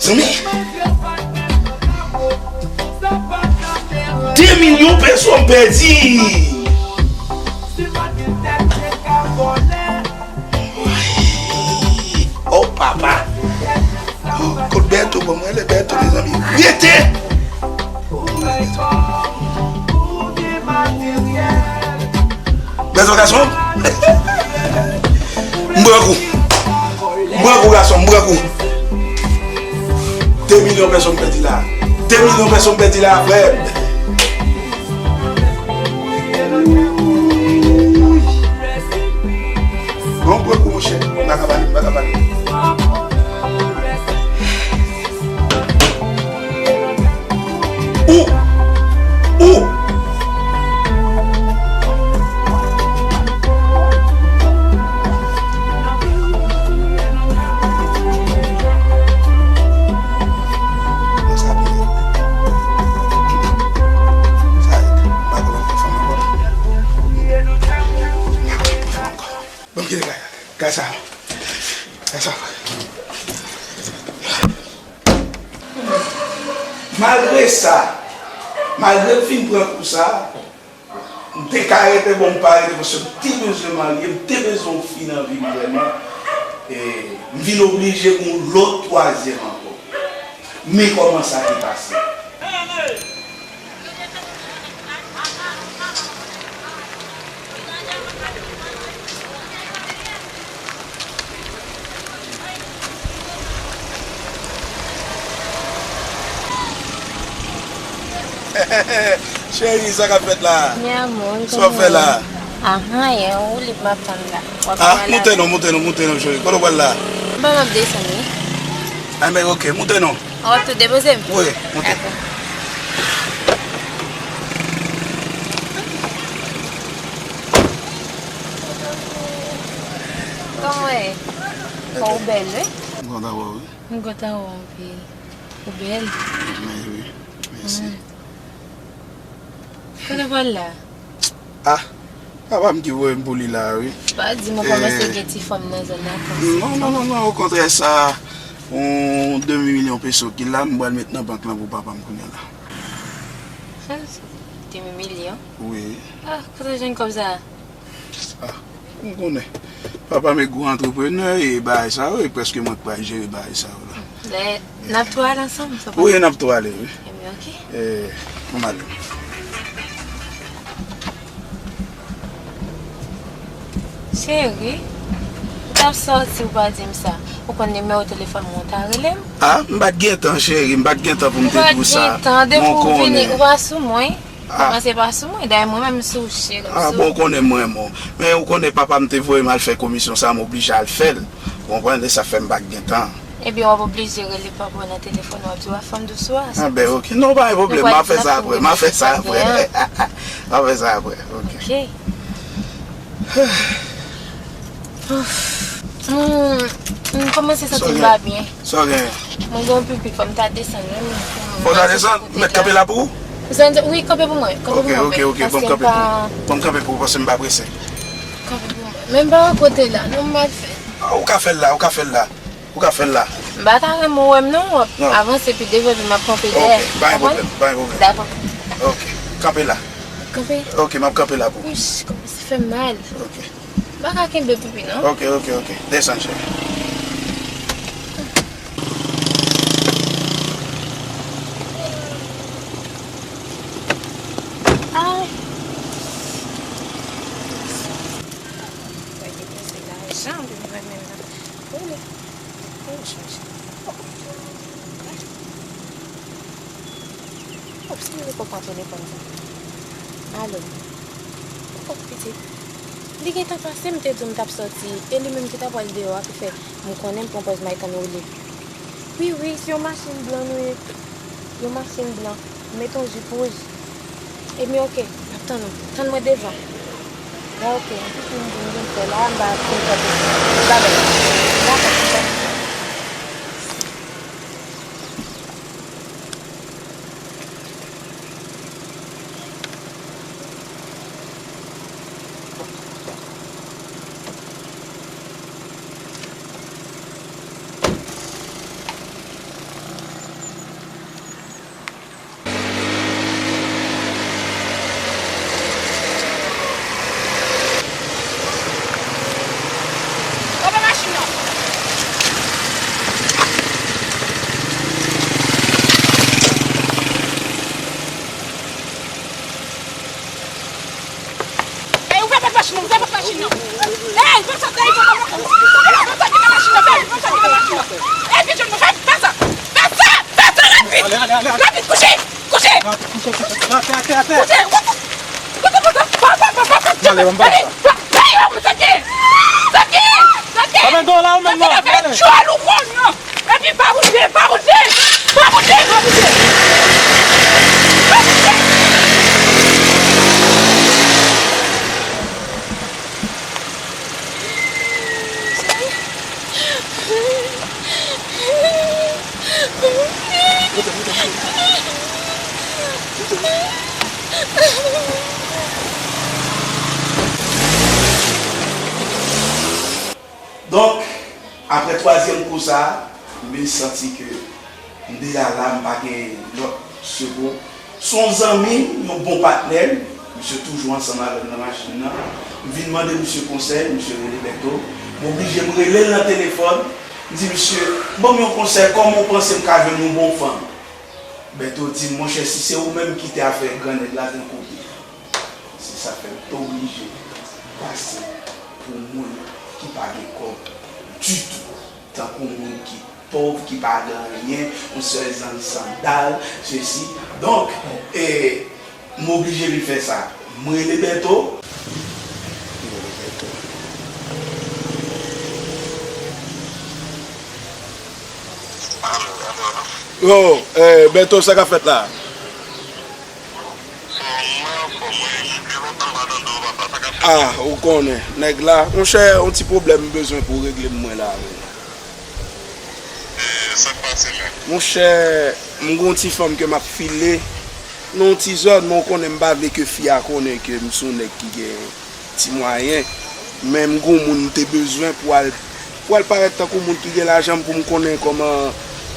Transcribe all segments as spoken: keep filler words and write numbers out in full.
Zanmi, de milyon peso m pèdi. Oh papa. Oh, kot Bèto, bon, mwen le Bèto, mezanmi. Rete! Bèto gason. M pran kou. M pran kou gason, m pran kou. De milyon peso m pèdi la. De milyon peso m pèdi la, frè. Bon, pran kou, monchè. M pa ka pale, m pa ka pale. Ou! Ou! Bon, kite kay la. Kay sa. Kay sa. Malgre sa, malgre m fin pran kou sa, m te ka rete, bon, m pa rete, paske m te bezwen marye, m te bezwen yon fi nan vi m vrèman. E m vin oblije gen yon lòt twazyèm ankò. Men kòman sa te pase. Cheri, sa k ap fèt la? Mi amor, sa w ap fè la? Ah, anyen, ou li m ap tann la. W ap pran la? Moute non, moute non, moute non, cheri. Kote w pral la? M pa m ap desann, wi. Enben, ok, moute non. Ou ap tou depoze m? Wi, moute. Dakò. Kòman w ye? Kò w bèl, wi. M kontan wè w, wi. M kontan wè w anpil. Ou bèl. Mèsi, wi. Mèsi. Kote w pral la? Ah, papa m ki voye m pou li la, wi. Pa di m ou kòmanse gen ti fanm nan zòn nan konsa. Non, non, non, non, okontrè, sa, yon demi milyon peso ki la, m pral met nan bank lan pou papa m kounye a la. Demi milyon? Wi. Ah, kote w jwenn kòb sa a? Ah, m konnen. Papa m e gwo antreprenè e bagay sa yo, e prèske mwen k pral jere bagay sa yo la. Lè n ap tou ale ansanm, sa pa... Wi, n ap tou ale, wi. Ebyen, ok. E, bon maten. Cheri, ou t ap sòti, ou pa di m sa. Ou konn nimewo telefòn mwen, ou ta rele m? Ah, m pa t gen tan, cheri, m pa t gen tan pou m te di w sa. Ou pa t gen tan, depi w vini, ou pa sou mwen. Ah. Kòmanse pa sou mwen, dayè mwen menm m sou w, cheri, m sou w. Ah, bon, ou konnen m renmen w. Men ou konnen papa m te voye m al fè komisyon sa, m oblije al fè l. Ou konprann, e sa fè m pa t gen tan. Ebyen, w ap oblije rele papa w nan telefòn, w ap di w ap fè m dous ou a. Ah, ben, ok. Non, pa gen pwoblèm, m ap fè sa apre, m ap fè sa apre. M ap fè sa apre, ok. Ok. Ouf. Hmm, m kòmanse santi m pa byen. Sa w genyen? Mwen gen yon pipi, fò m ta desann, wi. Fò w ta desann? M mèt kanpe la pou ou? Wi, kanpe pou mwen. Kanpe pou mwen. Ok, ok, ok, ban m kanpe pou ou. Ban m kanpe pou ou, paske m pa prese. Kanpe pou mwen. Men m pa wè kote la, non, m al fè. Ah, ou ka fè l la, ou ka fè l la. Ou ka fè l la. M pa ta renmen w wè m, non, w ap avanse pi devan, epi m ap kanpe dèyè. Ok, pa gen pwoblèm, pa gen pwoblèm. Dakò. Ok, kanpe la. Kanpe? Ok, m ap kanpe la pou ou. Wouch, kòmanse fè m mal. Ok. M pa ka kenbe pipi, non. Ok, ok, ok. Desann, cheri. Ay, Mwen chanje. Oh, se li k ap pran telefòn sa. Alo. Oh, pitit. Li gentan pase, m te di w m t ap sòti. E li menm ki ta pral deyò a, ki fè m konnen m pran pòz m al tann Willy. Wi, wi, se yon machin blan nou ye. Yon machin blan. M mete yon jip wouj. Ebyen, oke, m ap tann ou. Tann mwen devan. Bon, oke, anpil moun vin vin fè la, m pa fin fè pou sa. Bye bye. Dakò, dakò. Kanpe machin nan! Ey, ouvè pòt machin nan, ouvè pòt machin nan. Ey, fè sa, ey, fè sa, fè sa, fè sa, fè sa, fè sa, fè sa, rapid. Fè sa, fè sa, rapid. Rapid, kouche, kouche. Kouche, kouche, kouche, atè, atè, atè. Kouche, kouche, kouche, kouche. Pa, pa, pa, pa, pa. Male, mwen pa. Ey, pa, ey, pa, sa ki? Sa ki? Sa ki? Sa ki? Fè djòl ou konn nan. Epi pa bouje, pa bouje, pa bouje, pa bouje. Pa bouje. Donk, apre twazyèm kou sa a, m vin santi ke m deja la, m pa gen lòt sekou. Se yon zanmi m, yon bon patnè m, misye toujou ansanm avè m nan machin nan. M vin mande misye konsèy, misye rele Bèto. M oblije m rele l nan telefòn. M di, "Misye, ban m yon konsèy, kòman w panse m ka jwenn yon bon fanm?" Bèto di m, "Monchè, si se ou menm, kite afè grannèg la tankou byen." Se sa fè m t oblije pase pou moun ki pa gen kòb ditou, tankou moun ki pòv, ki pa gen anyen, yon sèl zanmi sandal, sesi. Donk, e, m oblije vin fè sa. M rele Bèto. M rele Bèto. Yo, e, Bèto, sa k ap fèt la? Ah, ou konnen, nèg la. Monchè, yon ti pwoblèm m bezwen pou w regle m mwen la, men. E, sa k pase menm? Monchè, m gon ti fanm ke m ap file nan yon ti zòn, men ou konnen m pa vle ke fi a konnen ke m se yon nèg ki gen ti mwayen, men m gon moun m te bezwen pou al, pou al parèt tankou moun ki gen lajan pou m konnen kòman,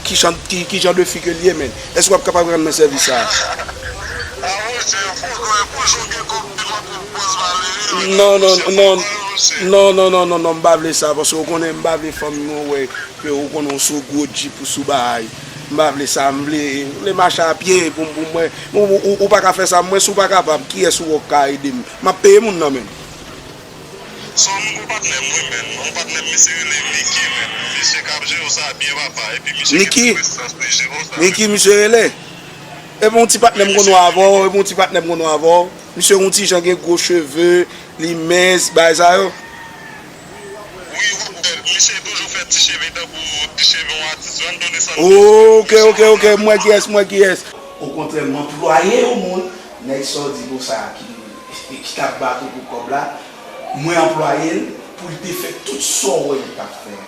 ki jan, ki, ki jan de fi ke l ye, men. Èske w ap kapab rann mwen sèvis sa a? Ah, monchè, fò w konnen pou jou gen kòb, li mande pòz malere, non, non, non, non, non, non, non, m pa vle sa, paske w konnen m pa vle fanm mwen wè ke ou konnen w sou gwo djip ou sou bagay. M pa vle sa, m vle, m vle mache a pye pou m, pou mwen. Ou, ou, ou, ou pa ka fè sa, mwen si w pa kapab, kiyès ou wè k ka ede m? M ap peye moun nan, men. Se yon gwo patnè m, wi, men. Yon patnè m, misye rele Mickey, men. Misye k ap jere w sa byen, papa. Epi misye gen ti prestans li jere w sa, men. Mickey, misye rele? Epi yon ti patnè m konn wè avè w, epi yon ti patnè m konn wè avè w. Misye yon ti jan gen gwo cheve, li mens, bagay sa yo. Wi, w ap wè, misye toujou fè ti cheve tankou ti cheve yon atis, Randone Santos. Ok, ok, ok, m wè kiyès, m wè kiyès. Okontrè, m anplwaye yon moun, nèg sa w di konsa ki, ki t ap bat ou pou kòb la, mwen anplwaye l pou l te fè tout sa w wè li t ap fè a.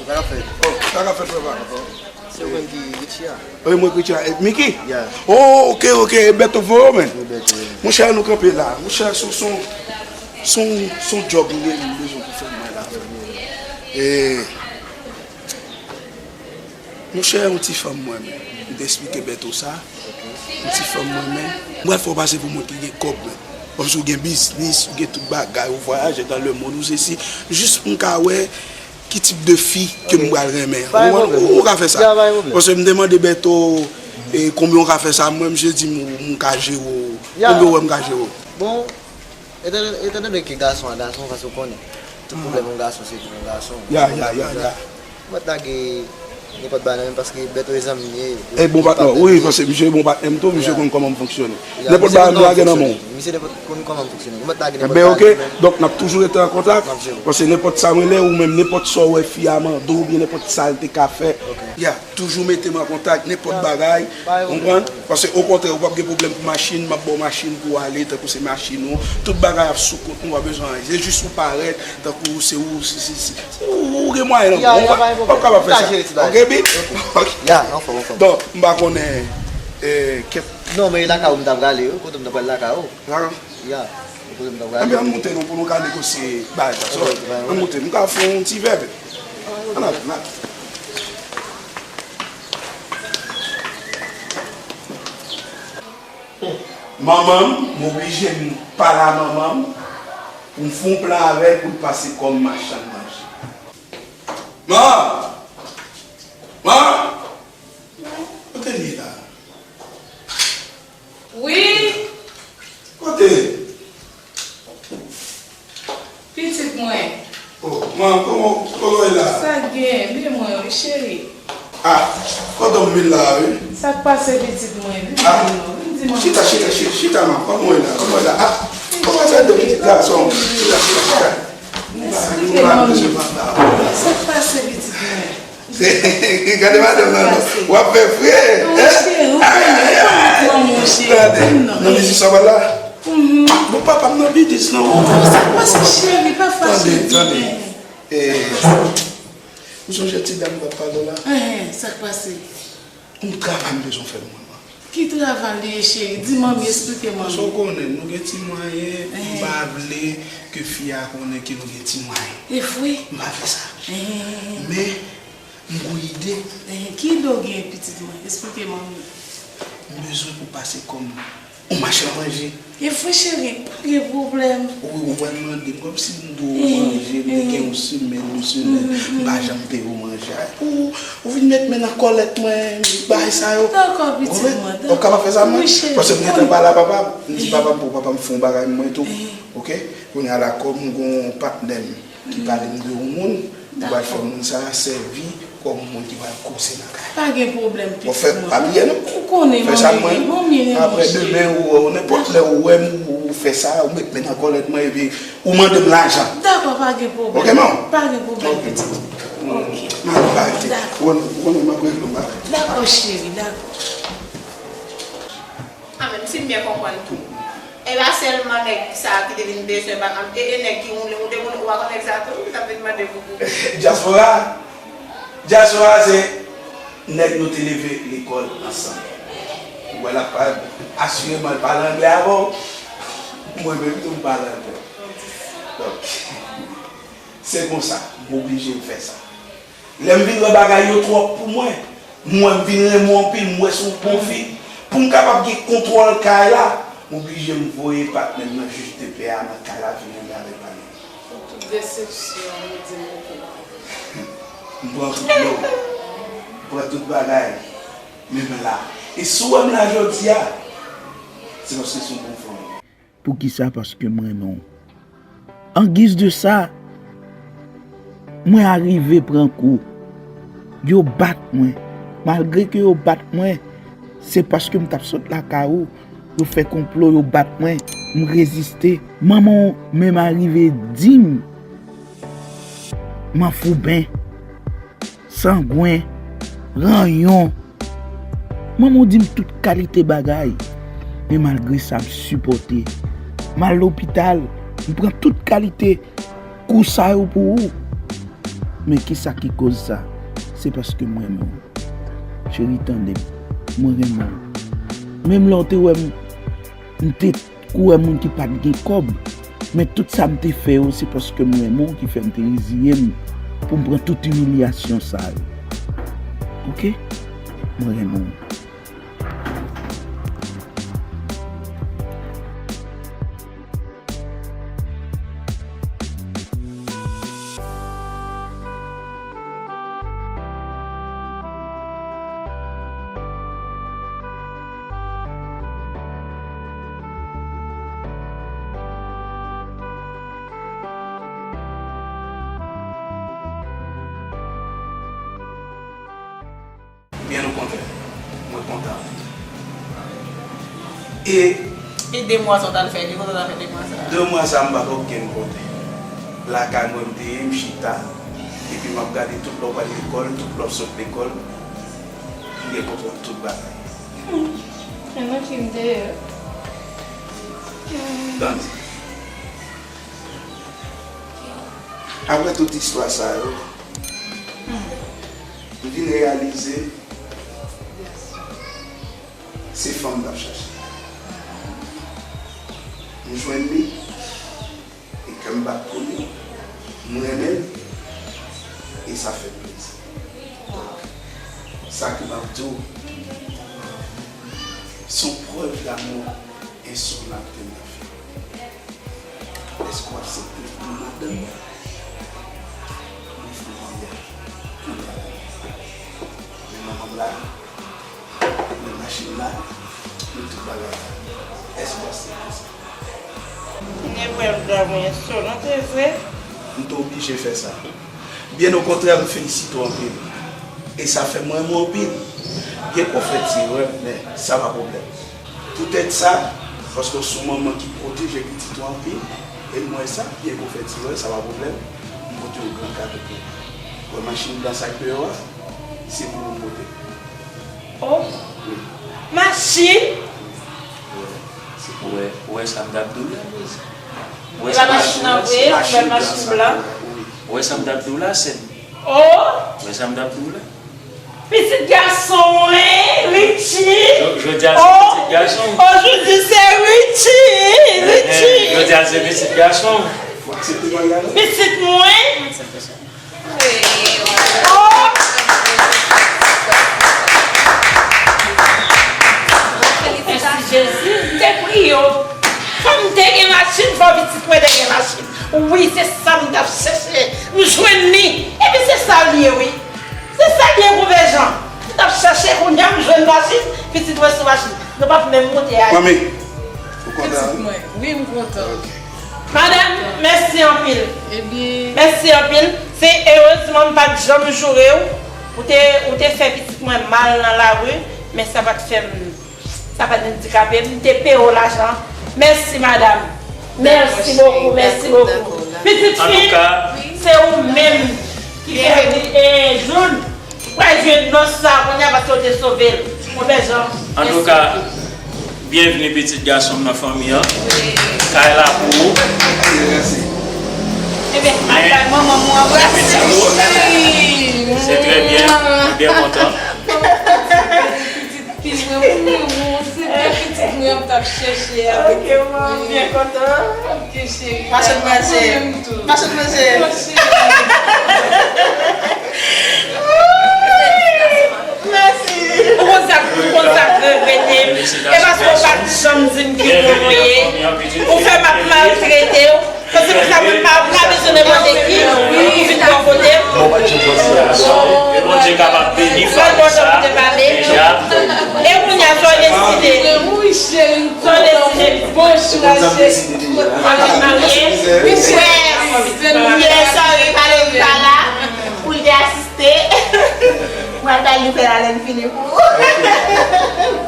Sa k ap fèt? Oh, sa k ap fèt, frè pa? Se ou menm ki Richie a? Wi, mwen Richie a. E, Mickey? Yeah. Oh, ok, ok. E Bèto voye w, men. Wi, Bèto, wi. Monchè, nou kanpe la. Monchè, se, se, se, se yon djòb m gen, m bezwen pou fè mwen la. E, monchè, yon ti fanm mwen, men. M te eksplike Bèto sa. Yon ti fanm mwen, men. M pral fè w pase pou moun ki gen kòb, men. Kòmsi w gen biznis, ou gen tout bagay, ou vwayaje dans le monde, ou sesi. Jis pou m ka wè ki tip de fi ke m pral renmen an. Ou konprann? Ou, ou ka fè sa. Paske m te mande Bèto, e, konbyen w ka fè sa, mwen, misye di m, m ka jere w. Konbyen w wè m ka jere w? Bon, etan, etan done ke gason a gason, paske w konnen, tout pwoblèm yon gason, se pou yon gason. Ya, ya, ya, ya. Mwen t lage nenpòt bagay nan men, paske Bèto e zanmi m ye. E bon patnè, wi, paske misye bon patnè m tou, misye konn kòman m fonksyone. Nenpòt bagay m lage nan men w. Misye konn kòman m fonksyone. Mwen t lage nenpòt bagay nan men. Ebyen, oke. Donk, n ap toujou rete an kontak, paske nenpòt sa m rele ou menm, nenpòt sa w wè fi a mande w, oubyen nenpòt sa l te ka fè. Ya, toujou mete m an kontak, nenpòt bagay, konprann? Paske, okontrè, ou p ap gen pwoblèm pou machin, m ap ba w machin pou w ale, tankou se machin ou, tout bagay ap sou kont nou, w pa bezwen anyen. Se jis ou parèt, tankou se ou, si, si, si, si ou, ou gen mwayen nan men w, w ap kapab fè sa. Ok, Bib? Ok. Donk, m pa konnen, eh, kèt. Non, men lakay ou m ta prale, wi, kote m ta pral lakay ou. Ya, kote m ta prale. Anben, ann moute non, pou nou ka negosye bagay sa. Ann moute, m ka fè yon ti vèvè. Ann ale, ann ale. Manman m, m oblije m pale a manman m pou m fè yon plan avè l pou l pase kòm machann manje. Man! Man! Kote l ye la? Wi! Kote? Pitit mwen. Oh, man, kòman, kòman w ye la? Sa k gen? Men mwen wi, cheri. Ah, kòdon m vin la, wi. Sa k pase, pitit mwen? Vin di non, vin di mwen. Chita, chita, chita, chita, man. Kòman w ye la? Kòman w ye la? Ah, kòman sa de pitit gason? Chita, chita, chita. Eksplike, manmi. Sa k pase, pitit mwen? Gade madanm nan, non. W ap fè frè. Non, cheri, ou konnen, ou konnen manman, cheri. Tande. Non, men si sa va la. Bon, papa m nan bidis, non. Sa k pase, cheri, pa fache. Tande, tande. Eh, ou sonje ti dam m t ap pale w la? Enhen, sa k pase? Yon travay m bezwen fè pou mwen, man. Ki travay li ye, cheri? Di manmi, eksplike manmi. Paske w konnen, nou gen ti mwayen, m pa vle ke fi a konnen ke nou gen ti mwayen. E vre? M pa vle sa. Men, m gon ide. Ki ide w gen, pitit mwen? Eksplike manmi. M bezwen pou pase kòm yon machann manje. E vre, cheri, pa gen pwoblèm. Ou, ou wè m mande m kòmsi m dwe w manje, m te gen yon semèn, de semèn, m pa janm peye w manje. Ou, ou vin met men nan kòlèt mwen, bagay sa yo. Dakò, pitit mwen, dakò. W ap kapab fè sa, mwen? Wi, cheri. Paske m gentan pale a papa m, m di papa m pou papa m fè yon bagay mwen tou. Oke? Kounye a la, kòm m gon patnè m ki pale m de yon moun, m pral fè moun sa a sèvi kòm moun ki pral koze nan kay. Pa gen pwoblèm, pitit mwen. Bon, fè pa bliye non. Ou konnen, fè sa manmi, manmi renmen w, cheri. Apre demen ou wè w, nenpòt lè ou wè m, ou, ou fè sa, ou met men nan kòlèt mwen, epi ou mande m lajan. Dakò, pa gen pwoblèm. Oke, man? Pa gen pwoblèm, pitit. Oke. M ap arete. Dakò. Ou konnen, ou konnen m ap regle yon bagay. Dakò, cheri, dakò. Ah, menm si m byen konprann tou. E pa sèlman nèg sa a ki te vin bezwen pa, e, e nèg ki woule, ou te konnen, ou pa konn nèg sa a tou, ki t ap vin mande pou, pou. Dyaspora, dyaspora se nèg nou te leve lekòl ansanm. Ou wè l ap pale, asireman l pale anglè avè w. Mwen menm tou m pale anglè. Donk, se konsa, m oblije m fè sa. Lè m vin wè bagay yo twòp pou mwen, m wè m vin renmen w anpil, m wè se yon bon fi. Pou m kapab gen kontwòl kay la, m oblije m voye patnè m nan jij de pè a nan kay la vin renmen avèk patnè m. Pou tout desepsyon, nou di m oke. M pran tout lò, m pran tout bagay, men m la. E si w wè m la jodi a, se paske se yon bon fanm. Poukisa? Paske m renmen w. An giz de sa, mwen arive pran kou. Yo bat mwen. Malgre ke yo bat mwen, se paske m t ap sot lakay ou. Yo fè konplo, yo bat mwen. M reziste. Manman w menm arive di m, manfouben, sangwen, ranyon. Manman w di m tout kalite bagay. Men malgre sa, m sipòte. M al lopital, m pran tout kalite kou sa yo pou ou. Men kisa ki koz sa? Se paske m renmen w. Cheri, tande m. Mwen renmen w. Menm lè w te wè m, m te Ou wè moun ki pa t gen kòb, men tout sa m te fè yo, se paske m renmen w ki fè m te reziye m pou m pran tout imilyasyon sa yo. Oke? Mwen renmen w. E de mwa sa w t al fè, ki kote w t al fè de mwa sa a? De mwa sa a, m pa gen okenn kote. Lakay mwen m te ye, m chita. Epi m ap gade tout lè w pral lekòl, tout lè w sot lekòl. M gen kontwòl tout bagay. Hmm. E nan ki m te ye? Tande. Apre tout istwa sa yo, m vin reyalize se fanm m t ap chache. M jwenn li, e kè m bat pou li, m renmen l, e sa fè m plezi. Donk, sa ke m ap di w, se yon prèv damou ensolab ke m t ap fè. Èske w aksepte pou madanm mwen? Mwen fè maryaj. Kounye a la, men manman m la, men machin la, men tout bagay la. Èske w aksepte sa? M gen prèv damou ensolan, se vre. M te oblije fè sa. Byen okontrè, m felisite w anpil. E sa fè m renmen w anpil. Byen ke w fè ti erè, men sa pa pwoblèm. Poutèt sa, paske w se yon manman ki pwoteje pitit ou anpil, e m wè sa, byen ke w fè ti erè, sa pa pwoblèm, m pote yon gran kado pou ou. Wè machin blan sa k deyò a, se pou ou m pote. Oh! Wi. Machin? Wi. Se pou ou wè, ou wè sa m t ap di w la, Lise. Ou wè sa m t ap di w la, se machin blan sa, wi. Ou wè sa m t ap di w la, sè m. Oh! Ou wè sa m t ap di w la? Pitit gason mwen, Richie. Jodi a se pitit gason. Oh, jodi se Richie, Richie. Jodi a se pitit gason. Pitit mwen. Oh. Mèsi Jezi, m te priye w. Fò m te gen machin, fò pitit mwen te gen machin. Wi, se sa m t ap chèche. M jwenn li. Epi se sa l ye, wi. Se sa k gen konvèjan. M t ap chèche kounye a, m jwenn machin, pitit mwen sou machin. Nou p ap menm monte a. Manmi, ou kontan? Pitit mwen, wi, m kontan. Ok. Madanm, mèsi anpil. Ebyen. Mèsi anpil. Se erezman m pa t janm joure w. Ou te, ou te fè pitit mwen mal nan lari, men sa pa t fè m Sa pa t andikape m, m te peye w lajan. Mèsi, madanm. Mèsi bokou, mèsi bokou. Pitit fi, se ou menm ki fè li, e, Joun. Pral jwe nòs sa kounye a paske w te sove l. Konpè Jan. Antouka, byenvni pitit gason m nan fanmi an. Kay la pou ou. Ebyen, al bay manman m yon anbrase. Se trè byen, m byen kontan. Pitit fi mwen, wi, wi, se te pitit mwen an m t ap chèche a. Ok, mwen byen kontan. Ok, cheri. Mache manje. Mache manje. Mèsi. Ou konn sa, ou konn sa k regrete m. E paske w pa t janm di m ki kote w ye. Ou fè m ap maltrete w. Paske pou sa mwen pa pa bezwen demande ki, ki vin bò kote m. Bondye kapab beni fanmi sa deja. E kounye a sa w deside. Sa w deside. Ou vin marye. Frè, sorry, pale m pa la. Pou l te asiste. Mwen al bay li fè la lè n fini pou ou.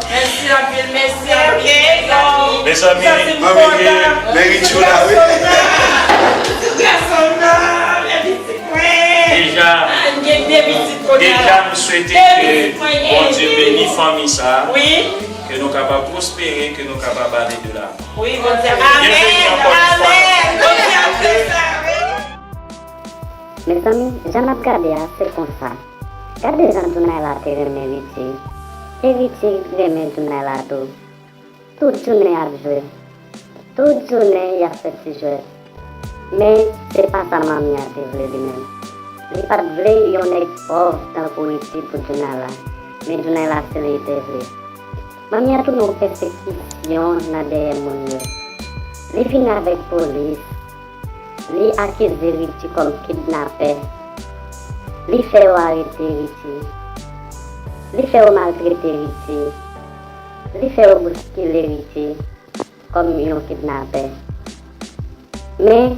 Mèsi anpil, mèsi anpil, mezanmi. Mezanmi, mezanmi, men Richie la, wi. Ti gason m nan, men pitit mwen. Deja, deja, m swete ke Bondye beni fanmi sa a, ke nou kapab pwospere, ke nou kapab ale de lavan. Wi, Bondye ap fè sa. Byenveni ankò yon fwa. Amèn, amèn. Bondye ap fè sa, wi. Mezanmi, jan n ap gade a, se konsa. Gade jan Djounaila te renmen Richie. E Richie renmen Djounaila tou. Tout jounen y ap jwe. Tout jounen y ap fè ti jwèt. Men, se pa sa manmi an te vle li menm. Li pa t vle yon nèg pòv tankou Richie pou Djounaila. Men Djounaila se li te vle. Manmi an tounen yon pèsekisyon nan dèyè moun yo. Li vin avèk polis. Li akize Richie kòm kidnapè. Li fè yo arete Richie. Li fè yo maltrete Richie. Li fè yo bouskile Richie kòm yon kidnapè. Men,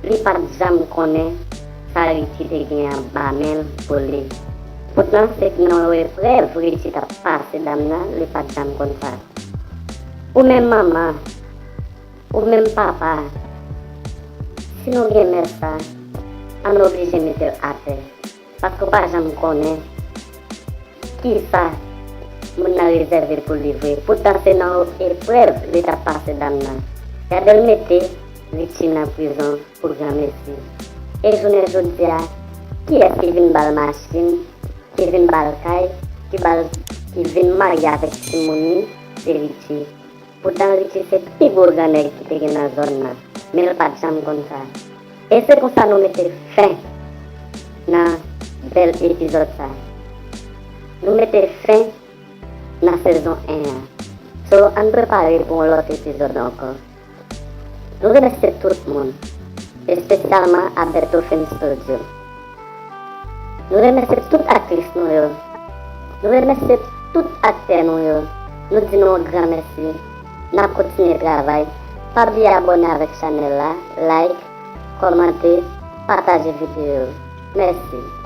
li pa t janm konnen sa Richie te gen anba men l pou li. Poutan, se nan yon eprèv Richie t ap pase dam nan, li pa t janm konn sa. Ou menm manman, ou menm papa, si nou gen mès sa, ann oblije mete l atè. Paske w pa janm konnen kisa moun nan rezève pou li vre. Poutan se nan yon eprèv li t ap pase dam nan. Gade l mete Richie nan prizon pou granmesi. E jounen jodi a, kiyès ki vin ba l machin, ki vin ba l kay, ki ba l, ki vin marye avèk timoun li, se Richie. Poutan Richie se pi gwo grannèg ki te gen nan zòn nan, men l pa t janm konn sa. E se konsa nou mete fen nan bèl epizòd sa. Nou mete fen nan sezon en an. So, ann prepare pou yon lòt epizòd ankò. Nou remèsye tout moun, espesyalman Alberto Film Studio. Nou remèsye tout aktris nou yo. Nou remèsye tout aktè nou yo. Nou di nou yon gran mèsi. N ap kontinye travay. Pa bliye abòne avèk chanèl la, like, kòmante, pataje videyo yo. Mèsi.